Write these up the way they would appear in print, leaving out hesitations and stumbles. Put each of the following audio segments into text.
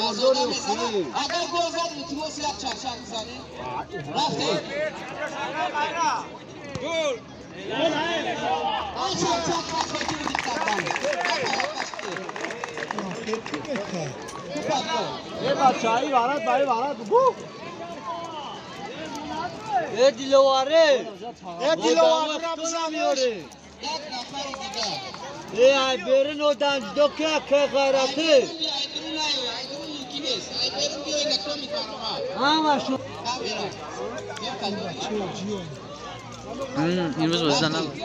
آزاده میزنه. اگر گل زد التماس یک چرچر میزنه. رفتیم. گل. چرچر ای دیلواره ای دیلواره بزنیش. یک نفر دیگر. ای ای برن و دنج دو که که غیرتی. همشون امروز بازی نبود.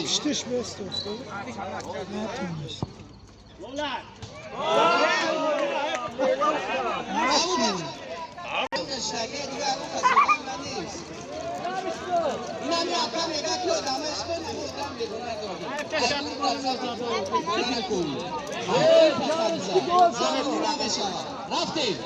پشتش بست افتاد. نتونست. رفتیم.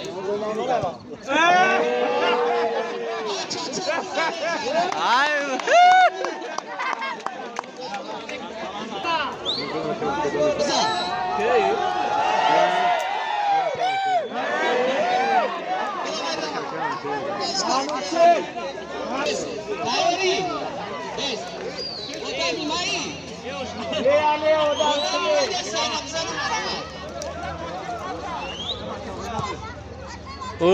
او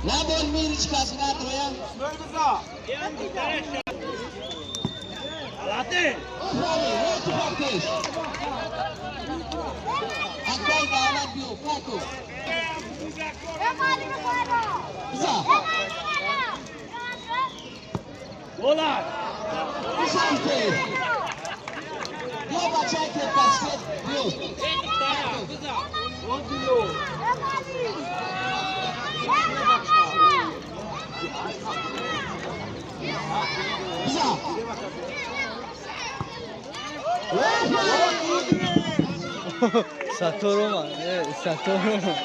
نبول میری کس ندرویم. Саторума, Саторума.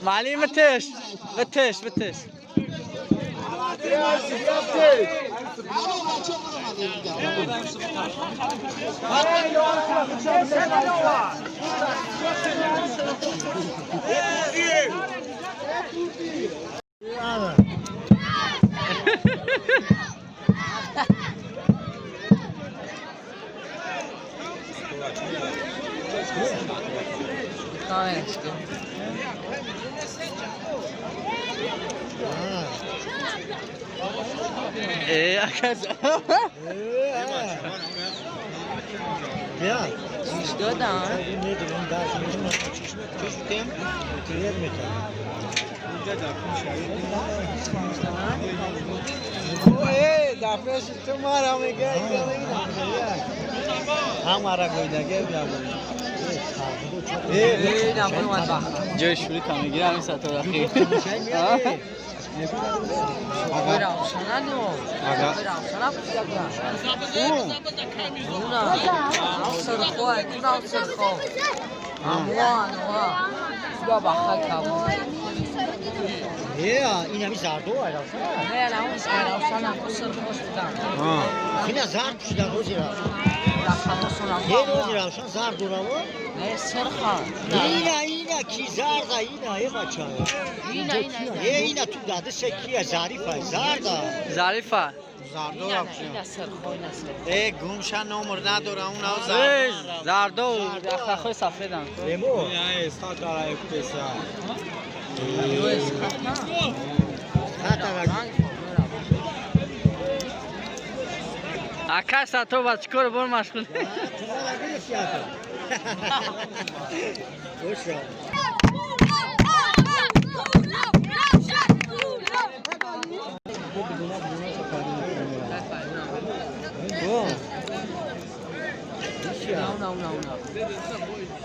معلم متش متش متش. جای شوری کم میگیره همین سطح رخی. ин ҳами зардо Равшан. Не, на он Равшан сирхош будан. Ина зард пӯшидан ҳозир. Не, ҳозир Равшан зард дораво? Не, сирха. Ина, ина ки зарда, ина, э бача. Ина, ина. Э, ина ту даде се кия Зарифа, зарда. Зарифа. Зардо Ина сирхо, ина сирхо. Э, гумша номер надора, он ав зард. Зардо, ахлақҳои сафеданд. Емо. Ака Саттор ба чӣ кор бор машғул?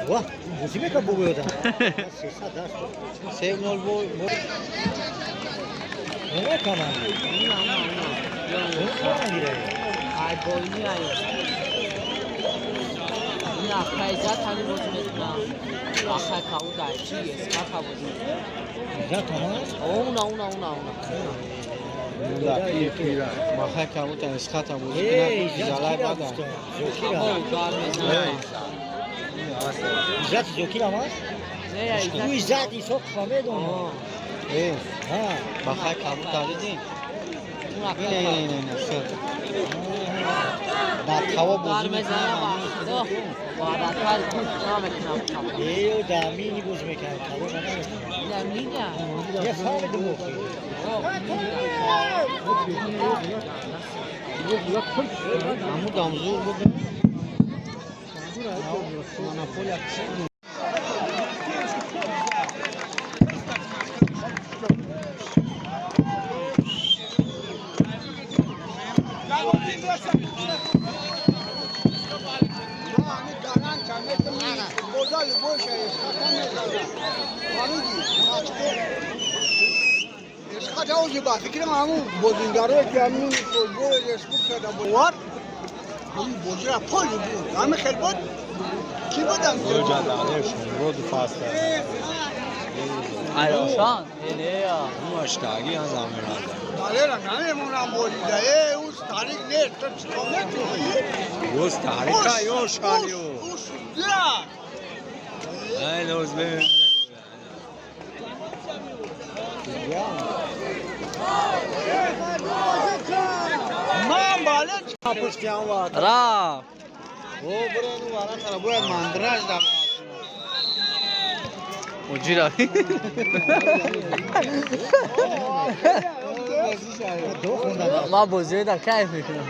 Ва, бозӣ мекард бобоёда. 3-0 бо. Ай бойни ай. Ина хайзат ҳами бозӣ мекунам. Ахай кауд ай чи эската бозӣ мекунам. Уна, уна, уна, уна. Махай кабута эската бозӣ кунад, залай бада. О, удар мезанад. Иззати Зокирам аст? Не, ай Ӯ Иззат Исоқова медонам. Э, махай кабута дидӣ? Ина, ина, ина, ина, сир. Дар ҳаво бозӣ удар мезанад мекунад. Ваъдатар намекунам. Э, дамини бозӣ мекунад, калона намекунад. Ина мина. Я фаҳмидум охи. Ҳаму дамзур буд. Монополия чӣ? Ай Равшан? Не, я. Рафт. Уҷира. Ман бозиҳои дар кайф мекунам.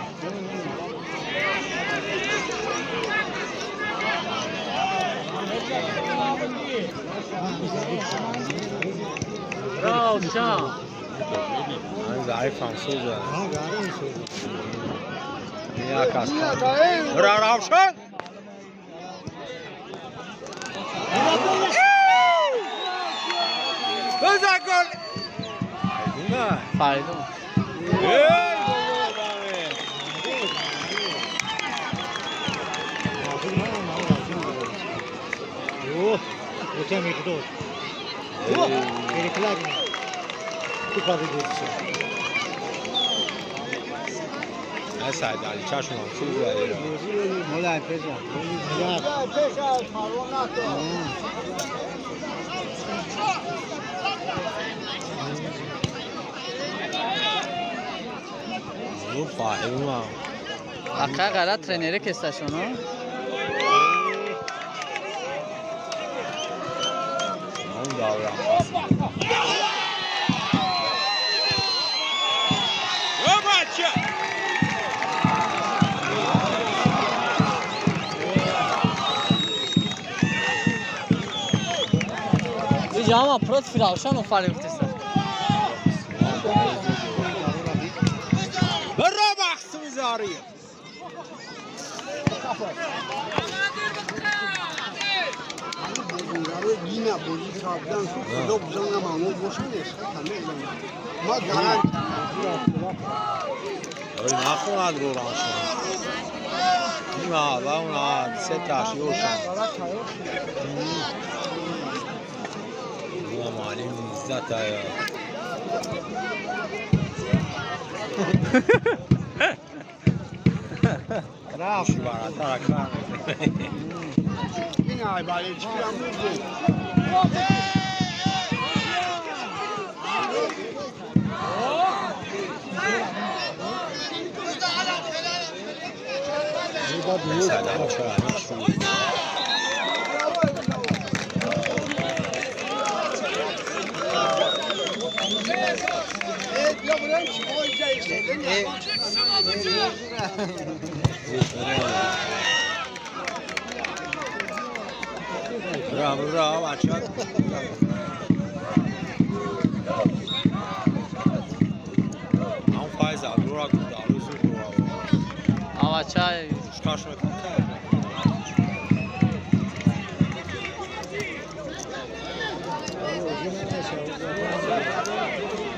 Равшан. Зарифам сӯза. Як аз. Равшан! Бизан гол! Фаридун. Эй, бобо, О, ота миқдор. О, перекладина. Тупа бибудиша. Ай Саид Али чашмам сӯза. Молай пеша. Ӯ Фаридун. Ака ғарат тренери кесташоно? Он давра. О, бача! Иҷа ҳама против Равшан офарин гуфтеста. Браво, Сузари! Нахонад рӯ Равшан. Уна ва уна сеташ ёшан. Уна муаллим иззат ая.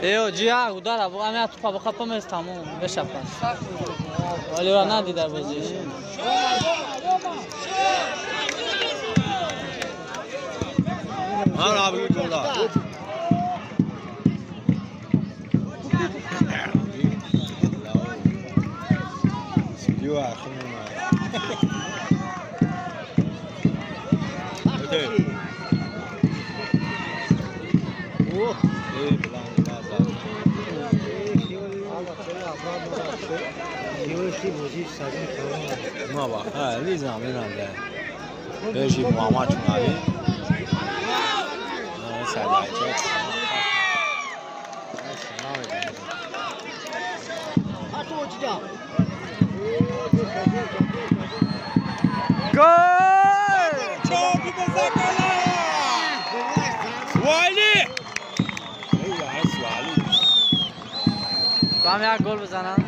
Эо ҷия удара бо ами тупа бо қапа мес тамом бешапа. Вале ра надида бозиш. Мара бу гола. Сидио ахмуна. ма хеле заминам бежи муҳаммад чунави Вам як гол бизанам.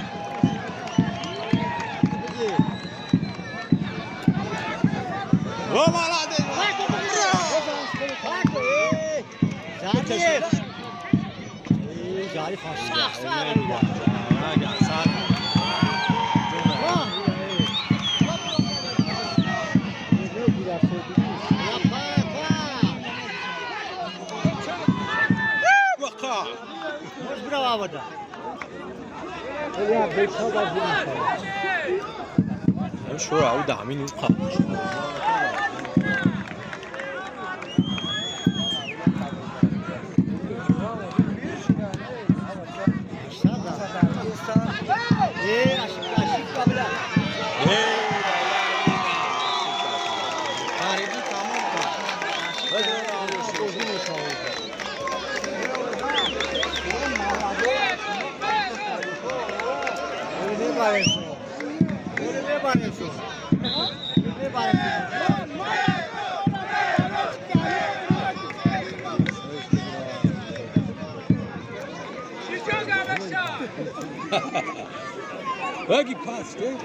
Buggy pass, dude.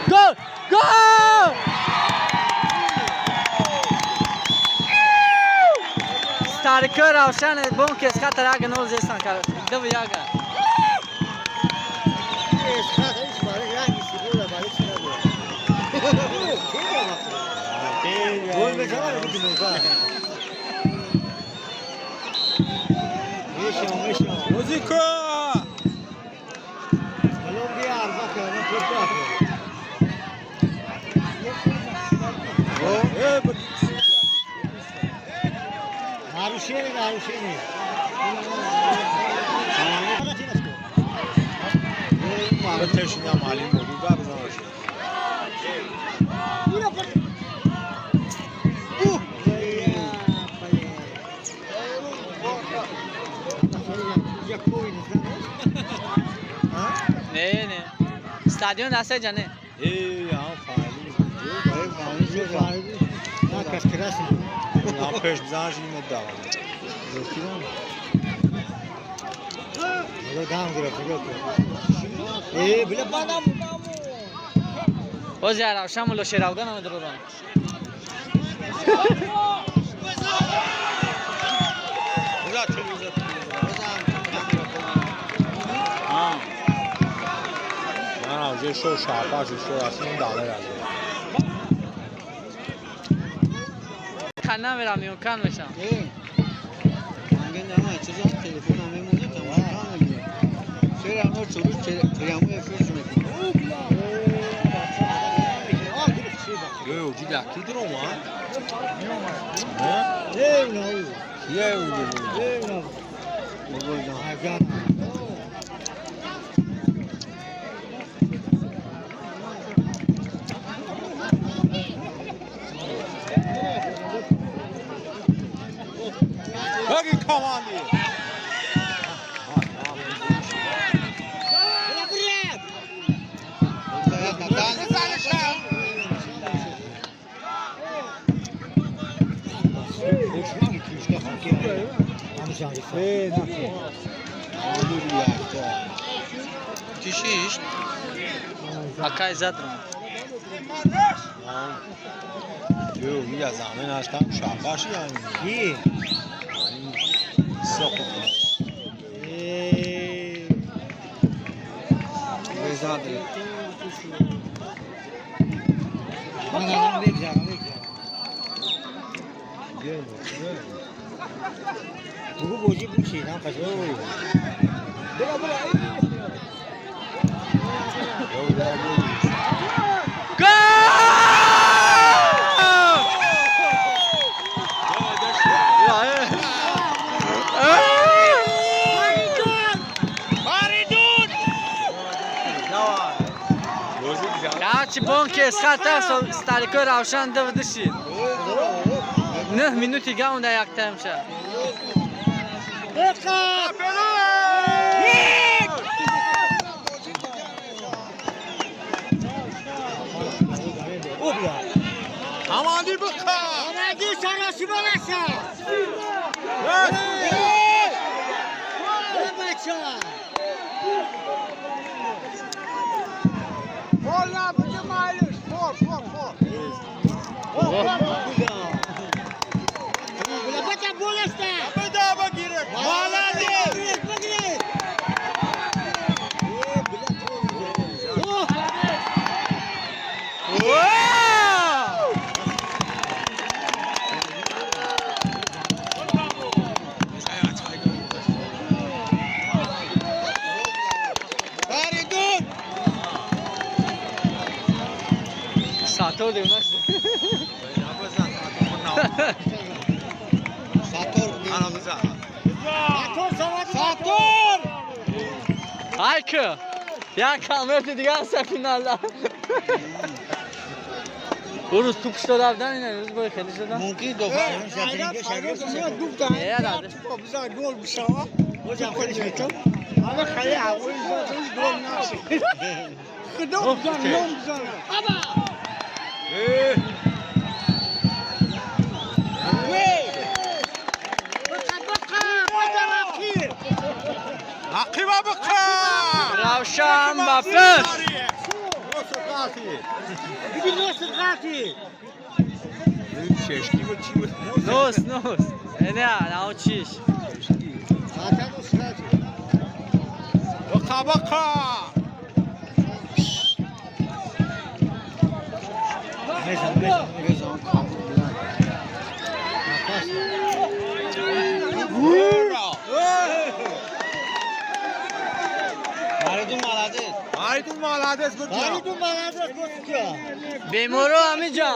Gol! Gol! Старика Равшан бонки с хатар ага нол зестан кар. Дв яга. Музыка! Нарушение, нарушение. Не, не. Стадион асе ҷане. Пеш бизанаш имедава. Ози Равшан мулло Шеравган омед руран. Хана мерам ёкан мешам. Акай задрам. Чӣ бонки эсхата старикои Равшан дивдиши. 9 минути гаунда як таймша. Сатор девна. Сатор! Айка! Як камерти дигар са финалда. Урус туп шуда дан ина рӯз бой хеле шуда. Мумкин ду гол бишава. Ама хеле ҳавои гол нашид. Худо бизан, ном бизан. Аба! Равшан ба пеш! Нос, нос. Не, научиш. Бақа, бақа! Фаридун молодец буд. Фаридун молодец буд. Беморо ҳамиҷа.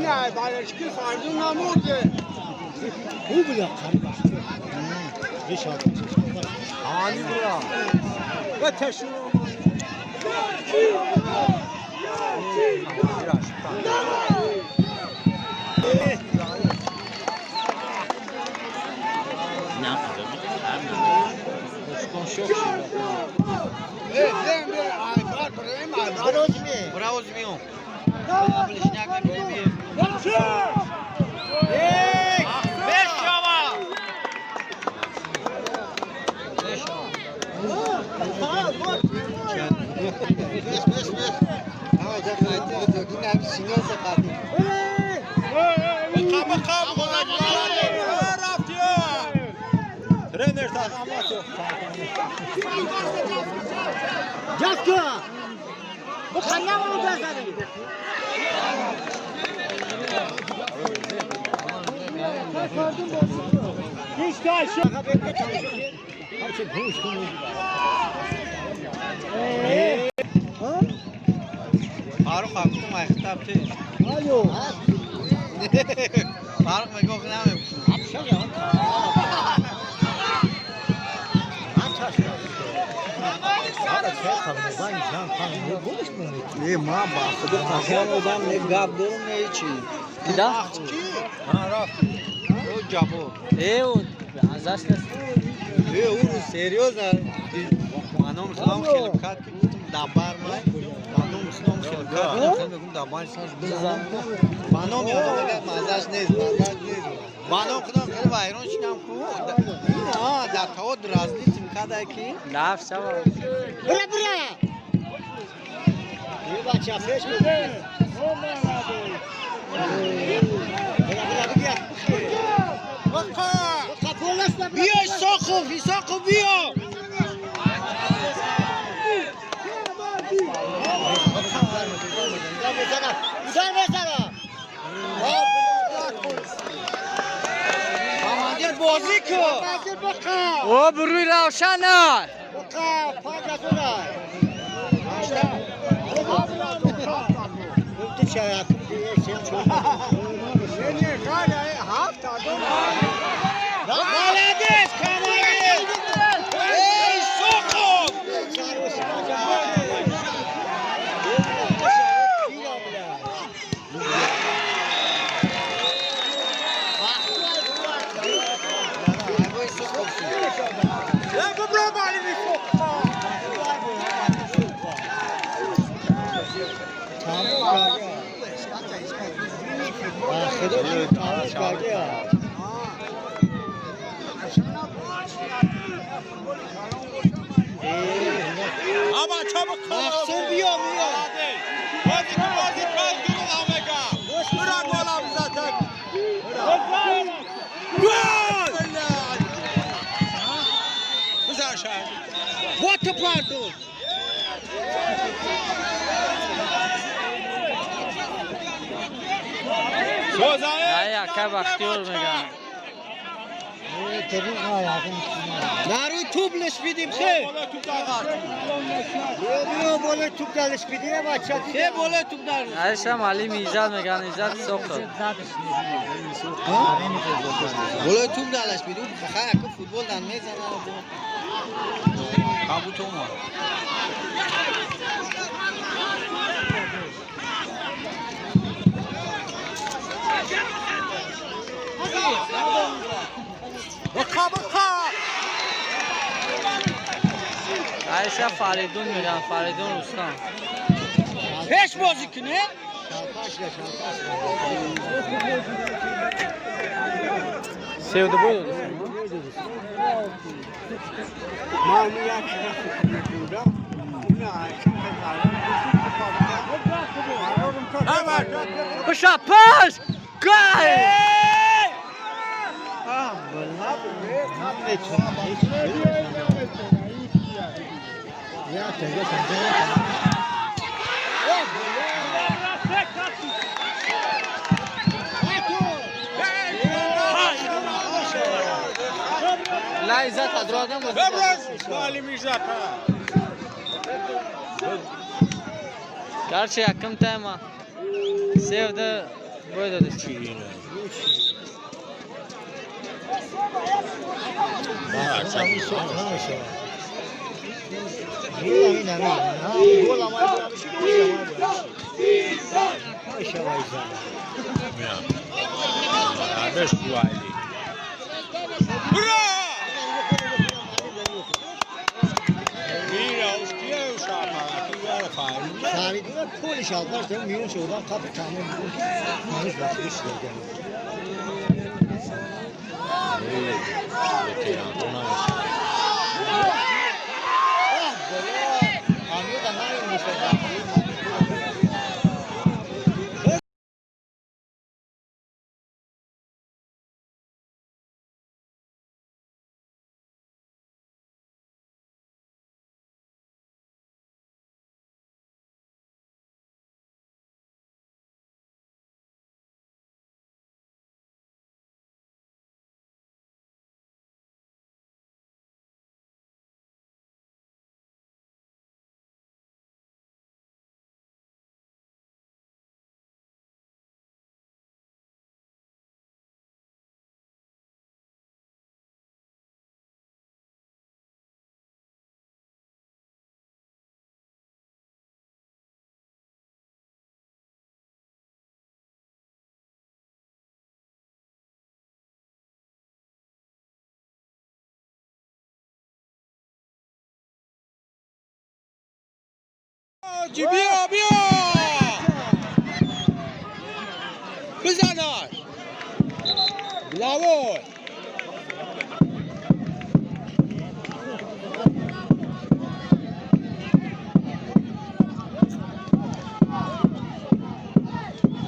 Не, балачки Фаридун намурде. Хуб буда қариб. Али буда. Ва ташур. Фарух гуфтам ай хитаб ти. Алло. Фарух мегӯ намепӯшам. Не, ма ба худо қасам одам не гап дорум не чӣ. Дида? Ҳа рафт. Ӯ ҷабо. Э, азаш нест. Э, ӯ серьёзно. Маном худам хеле кат ки гуфтам дабар май. Маном худам хеле кат хеле мегум дабар саш бизан. Маном ёдам мегад мазаш нест, мазаш нест. Маном худам хеле вайрон шидам ку. Ина дар таод разлитим кадай ки. Даф шава. Бра бра. Е бача феш бу. Бра бра бия. Биё Исоқов, Исоқов биё. Командир бозӣ кун. О, буруи Равшана. Молодец, командир! Эй, Исоқов! Махсум биё биё. Бозӣ кун, бозӣ кун, дурӯғ мегӯ. Бира голам затак. Гол! Бизан шаҳр. Бо ту парту. Ай, ака Бахтиёр мегӯям. Наруи туп лишпидим хе. Хе болои туп дар. Айшам Алим Иззат мегӯянд, Иззат Исоқов. Болои туп далаш бид. Хай ака футбол дан мезанад. Кабут омад. Айша Фаридун мегӯянд, Фаридун Рустам. Пеш бозӣ куне? Севду бой додӣ? Пуша, пуш! Гол! Ла Иззат адроадам бозӣ. Гарчи якум тайма севда бой додист. بیا بیا بزنش بلاوی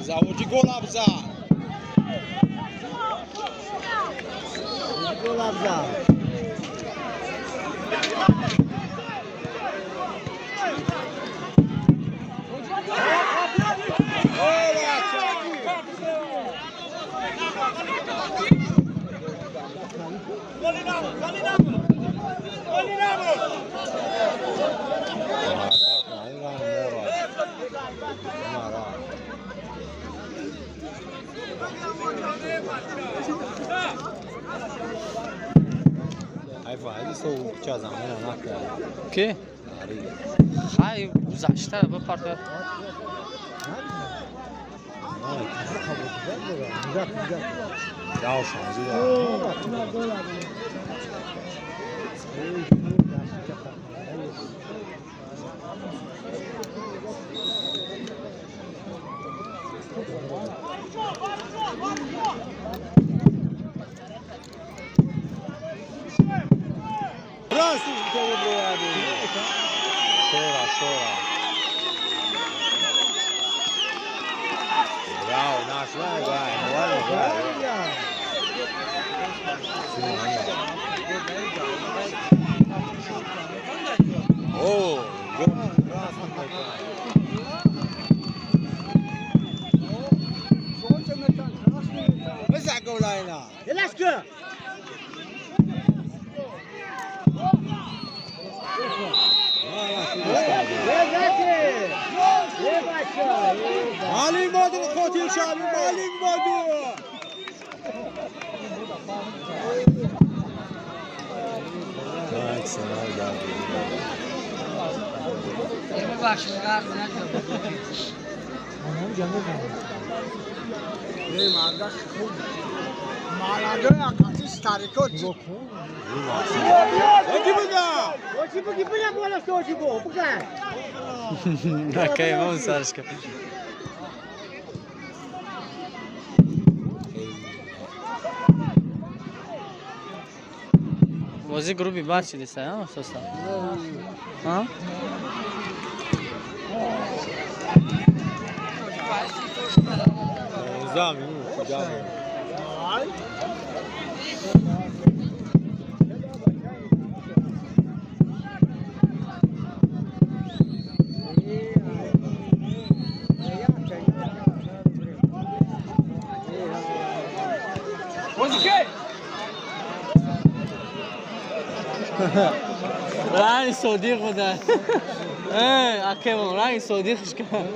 زوجی گل ابزار گل ابزار Ки? Хай гузашта бипарта. Шора, шора. Браво, наш, вай, вай, вай, вай. О, بزن گل اینا. Malim баду хотир шаби малим баду. Так, сана ببخشید غرق نشد. ای مردک خوب. مالادوی اکاتی старикот. Оти буда. Акай мон саршка. Бозӣ груби бад шидиса, а, соса? А? 15 минут куҷа буд? Ранги содиқ буда. Акевон ранги содиқш кард.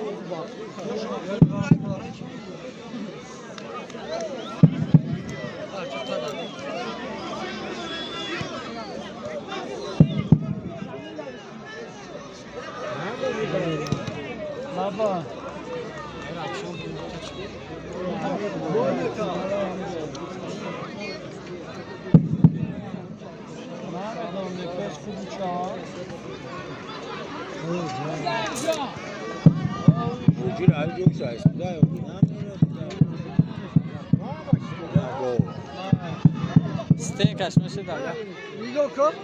Стейкаш мешида. Нигоҳ кун.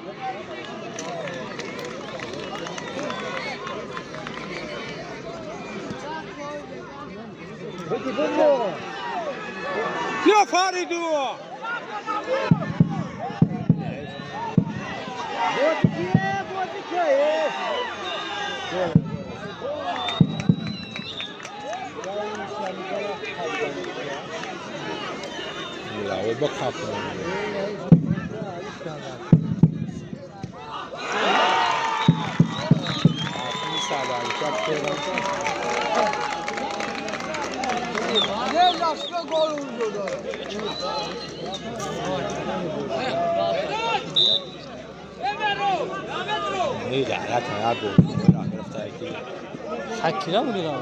Я Фариду! Ne yaşta gol vurdu. Хакира будам.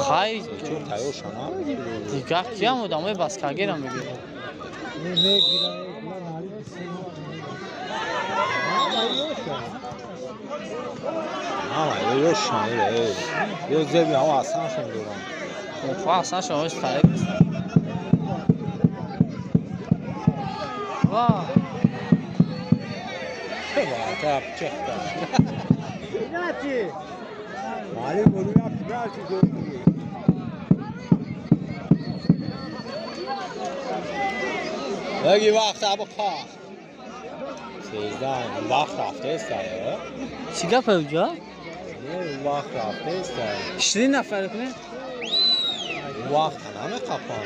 Хай дигар киям одамои баскагирам мегирад. Аслан шумо тарик. Ва. Беги вақт або қах. 13 вақт рафтест. Чӣ гап уҷа? Вақт рафтест. Шри нафар кунед? Вақт намеқапам.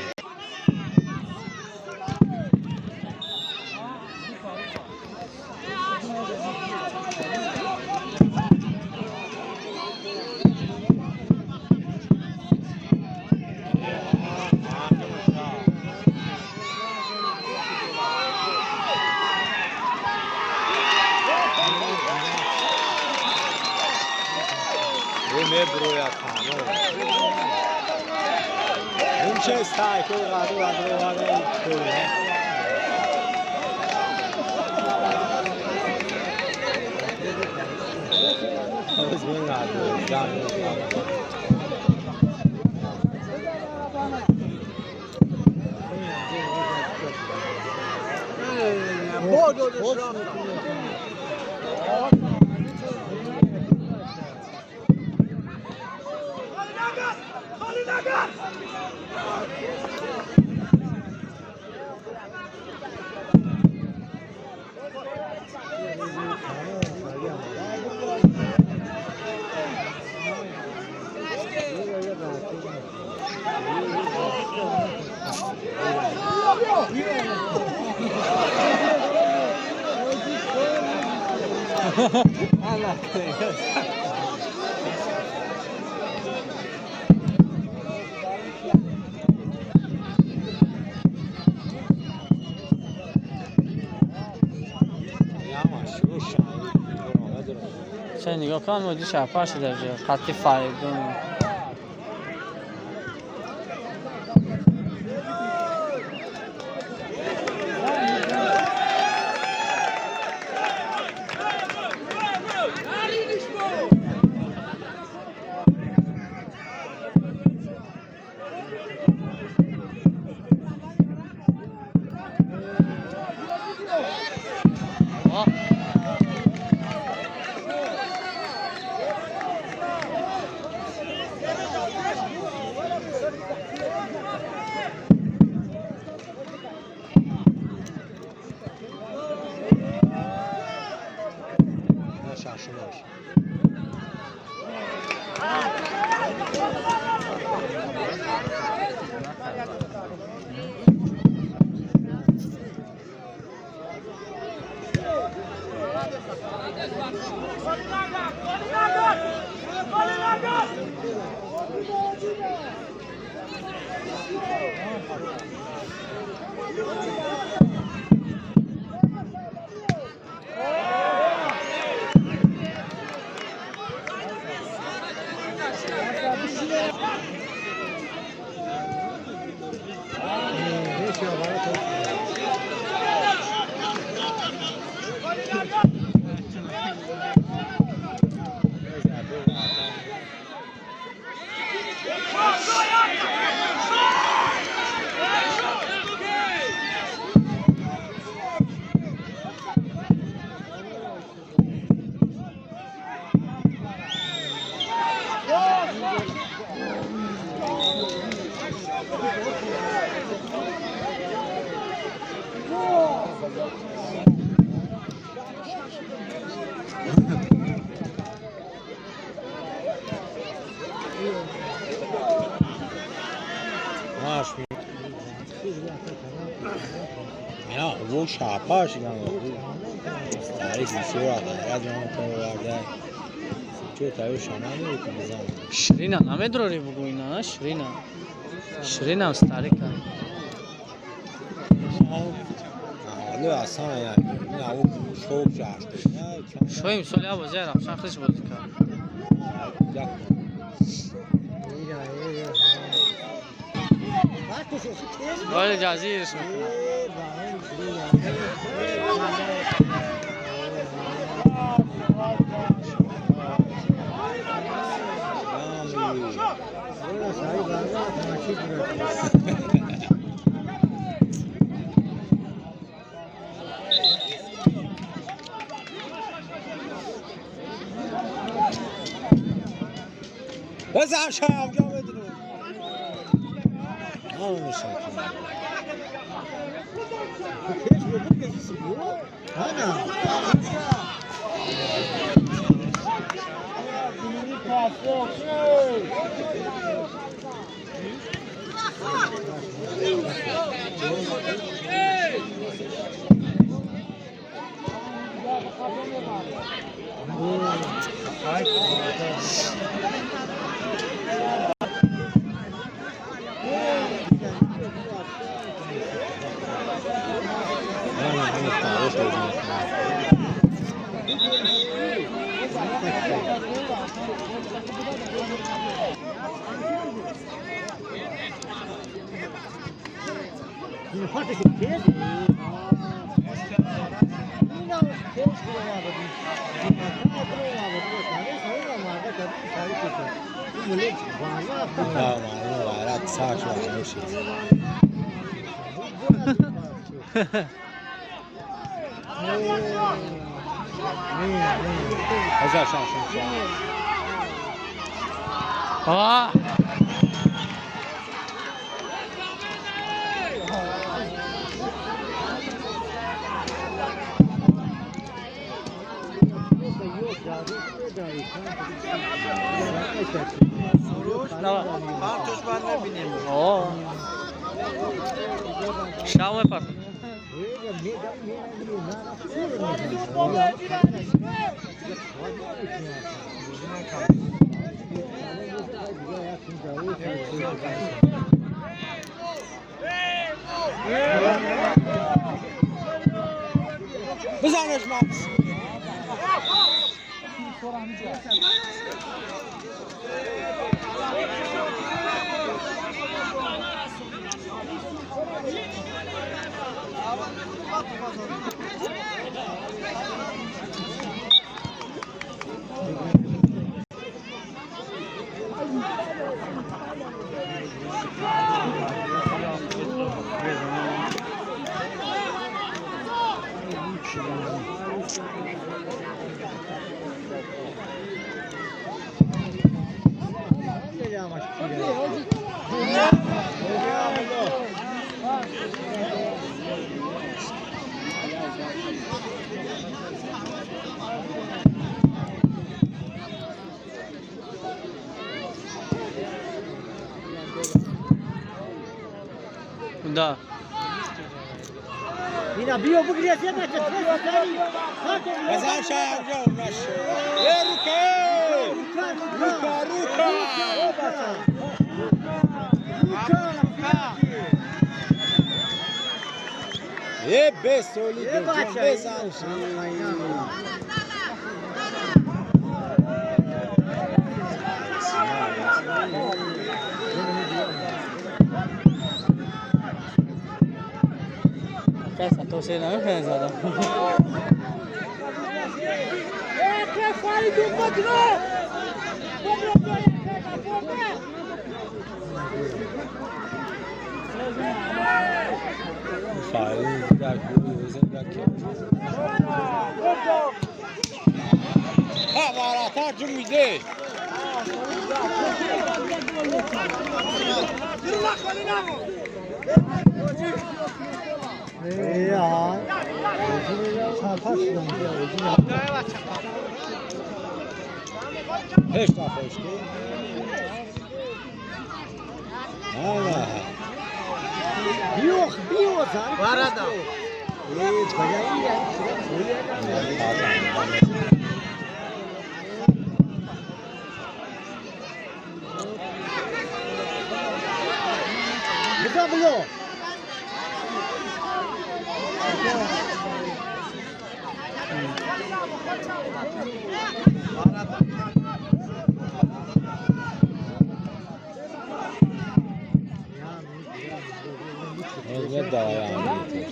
Ча нигоҳ кун, моди шарпар шуда хати Фаридун. Не, во шапаш тарих бисёр ғайрат оварда. Чо таю шана мекунам. Ширина намедурори бугу ина, на ширина. Ширинам старика. Алло, асан я. На шоу жаш. Шоим соли абози Равшан хиш бозӣ кард. Як. Вале ҷазирш мекунад. بزن شب جا بدونم. نمیشه. А! Партош бад набинем. О! Шав мепарт. Бизанеш, Макс. Да. Ина биё бугирия се бача. Бизан шав ҷо наш. Е рука! Рука, рука! Е бесоли ҷон бизан. Каса то се намекунад задам. Ha, варатар ҷум миде.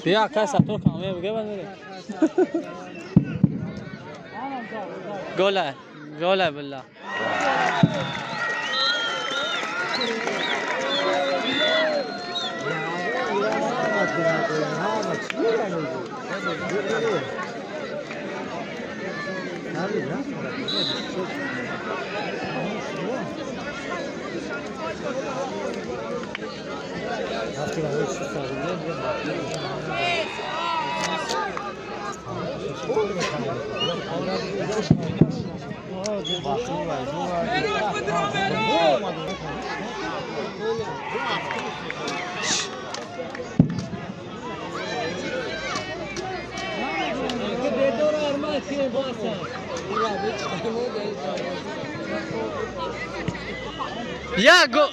Бия каса то кам мебуге базаре. Гола, гола билла. Я го.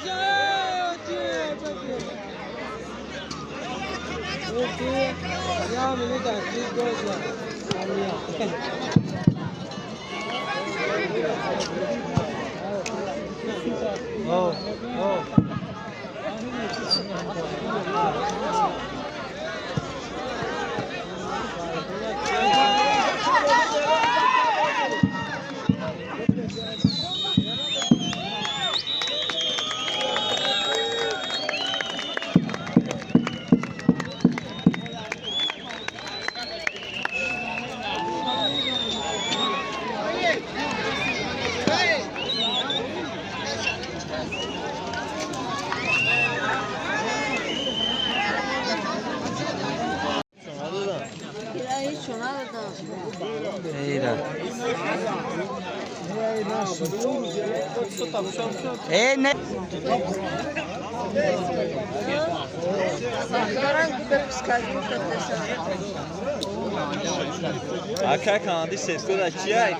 Ака канади сескода чия?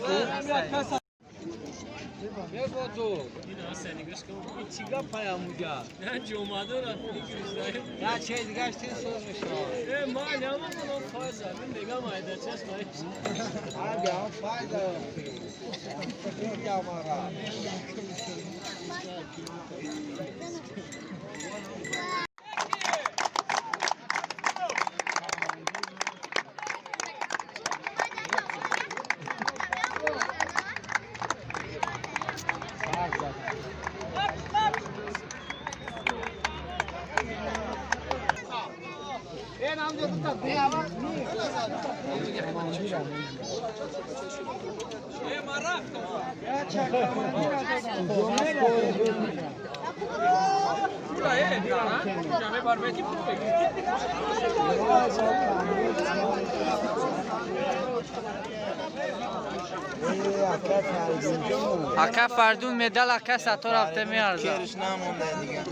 Ака Фардун медал ака Сатор рафта меарзад.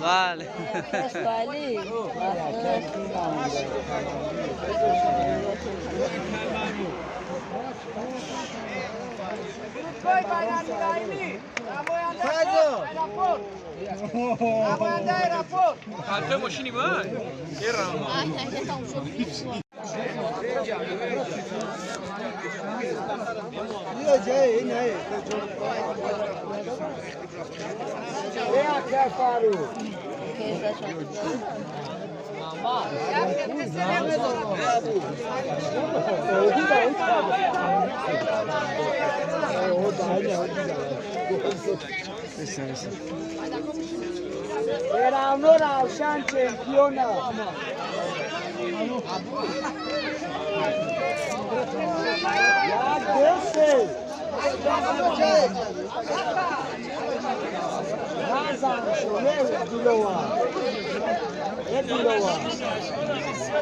Бале.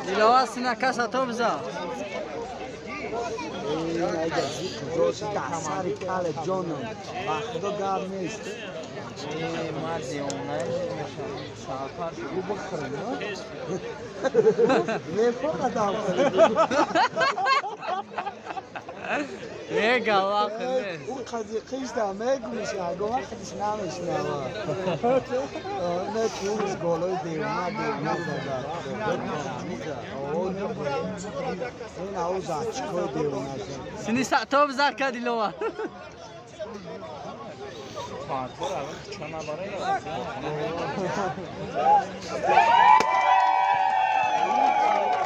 Диловар сина каса то биза. Сари кале ҷоном, ба худо гап нест. Мега вақт нест. Ӯ қазиқишда мегӯш, ягон вақтиш намешнава. Не ки ӯз голои девона девона зада. Ин ауз очкои девона зад. Сини то биза ка Диловар.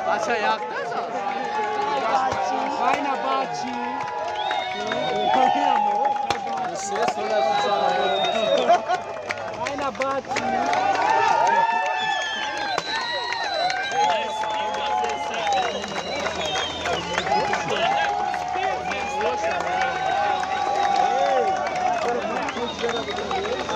Бача якта зад. Вайна бачи. Вайна бачи.